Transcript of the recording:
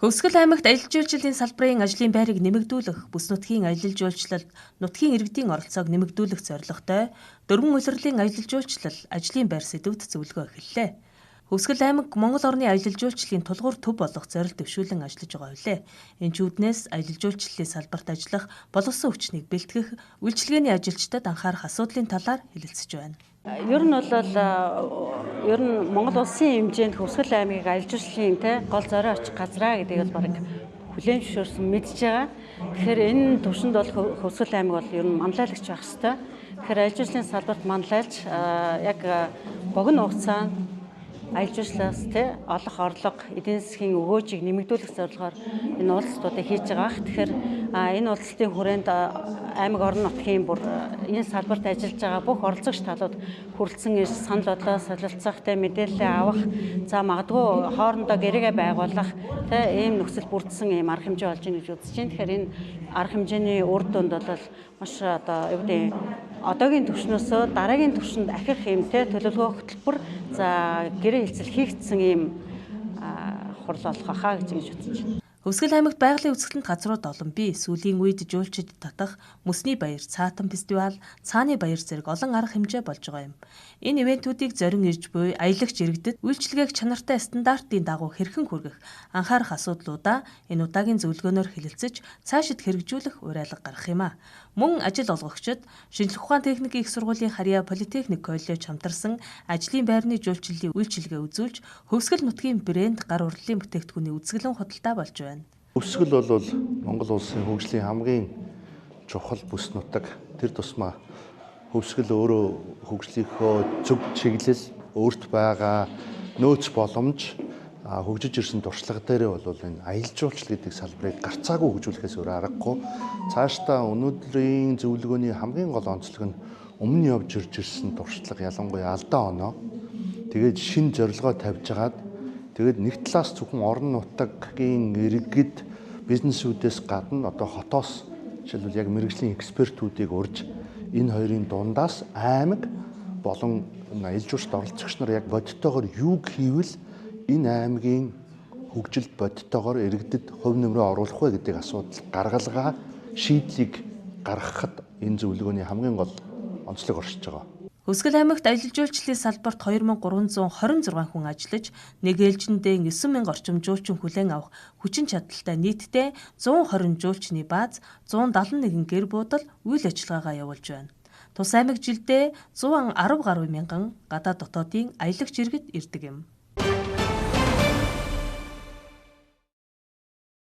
Хөвсгөл аймагт аялал жуулчлалын салбарын ажлын байрыг нэмэгдүүлэх, бүс нутгийн аялал жуулчлалд нутгийн иргэдийн оролцоог нэмэгдүүлэх зорилготой дөрвөн улирлын аялал жуулчлал ажлын байр сэдвүүд зөвлөгөө эхэллээ. Хөвсгөл аймаг Монгол орны аялал жуулчлалын тулгуур төв болох зорилт дэвшүүлэн ажиллаж байгаа билээ. Энэ чүүднээс аялал жуулчлалын салбарт ажиллах боловсон хүчнийг бэлтгэх, үйлчилгээний ажилчдад анхаарах асуудлын талаар хэлэлцэж байна. Ер нь бол ер нь Монгол улсын хэмжээнд Хөвсгөл аймгийг аялал жуулчлалын гол зорио очих газраа гэдгийг бол бараг хүлээн зөвшөөрсөн мэдж байгаа. Тэгэхээр энэ төвшөнд бол Хөвсгөл аймаг бол ер нь манлайлагч байх ёстой. Тэгэхээр аялал жуулчлалын салбарт манлайлж яг богино хугацаанд аялал жуулчлалаас олох орлого, эдийн засгийн өгөөжийг нэмэгдүүлэх зорилгоор энэ уулзалтуудыг хийж байгаа. Тэгэхээр энэ уулзалтын хүрээнд аймаг орон нутгийн бүр энэ салбарт ажиллаж байгаа бүх оролцогч талууд хүрэлцэн ирж санал бодлоо солилцох, мэдээлэл авах, за магадгүй хоорондоо гэрээгээ байгуулах ийм нөхцөл бүрдсэн ийм арга хэмжээ болж байна гэж үзэж байна. Тэгэхээр энэ арга хэмжээний үр дүнд бол маш одоо юу гэдэг одоогийн түвшнөөсөө дараагийн түвшинд ахих юм төлөвлөгөө хөтөлбөр за гэрээ хэлцэл хийгдсэн ийм хурал болох хаа гэж ингэж үзэж байна. Хөвсгөл аймагт байгалийн үзэсгэлэнт газрууд олон бий. Сүүлийн үед жуулчид татах мөсний баяр, цаатан фестивал, цааны баяр зэрэг олон арга хэмжээ болж байгаа юм. Энэ ивентүүдийг зорин ирж буй аялагч иргэдэд үйлчилгээг чанартай стандартын дагуу хэрхэн хүргэх, анхаарах асуудлуудаа энэ удаагийн зөвлөгөөнөөр хэлэлцэж цаашид хэрэгжүүлэх уриалга гаргах юм а. Мөн ажил олгогчид шинжлэх ухаан техникийн их сургуулийн харьяа политехник коллеж хамтарсан ажлын байрны жуулчлалын үйлчилгээ үзүүлж Хөвсгөл нутгийн брэнд гар урлалын бүтээгдэхүүний үзэсгэлэн худалдаа болж байна. Хөвсгөл бол Монгол улсын хөгжлийн хамгийн чухал бүс нутаг. Тэр тусмаа Хөвсгөл өөрөө хөгжлийнхөө зөв чиглэл, өөрт байгаа нөөц боломж, хөгжиж ирсэн туршлага дээрээ бол энэ аялал жуулчлал гэдэг салбарыг гарцаагүй хөгжүүлэхээс өөр аргагүй. Цаашдаа өнөөдрийн зөвлөгөөний хамгийн гол онцлог нь өмнө явж ирж ирсэн туршлага, ялангуяа алдаа оноо. Тэгээд шинэ зорилгоо тавьж агаад тэгээд нэг талаас зөвхөн орон нутгийн иргэд бизнесүүдээс гадна одоо хотоос жишээлбэл яг мэргэжлийн экспертүүдийг урьж энэ хоёрын дундаас аймаг болон аялал жуулчлалд оролцогч нар яг бодтойгоор юу хийвэл энэ аймгийн хөгжилд бодтойгоор иргэдэд хувь нэмрээ оруулах вэ гэдэг асуудал гаргалгаа шийдлийг гаргахад энэ зөвлөгөөний хамгийн гол онцлог оршиж байгаа. Хөвсгөл аймагт аялал жуулчлалын салбарт 2326 хүн ажиллаж, нэг ээлжиндээ 9000 орчим жуулчин хүлээн авах хүчин чадалтай нийтдээ 120 жуулчны бааз, 171 гэр буудал үйл ажиллагаагаа явуулж байна. Тус аймаг жилдээ 110 гаруй мянган гадаад дотоодын аялагч иргэд ирдэг юм.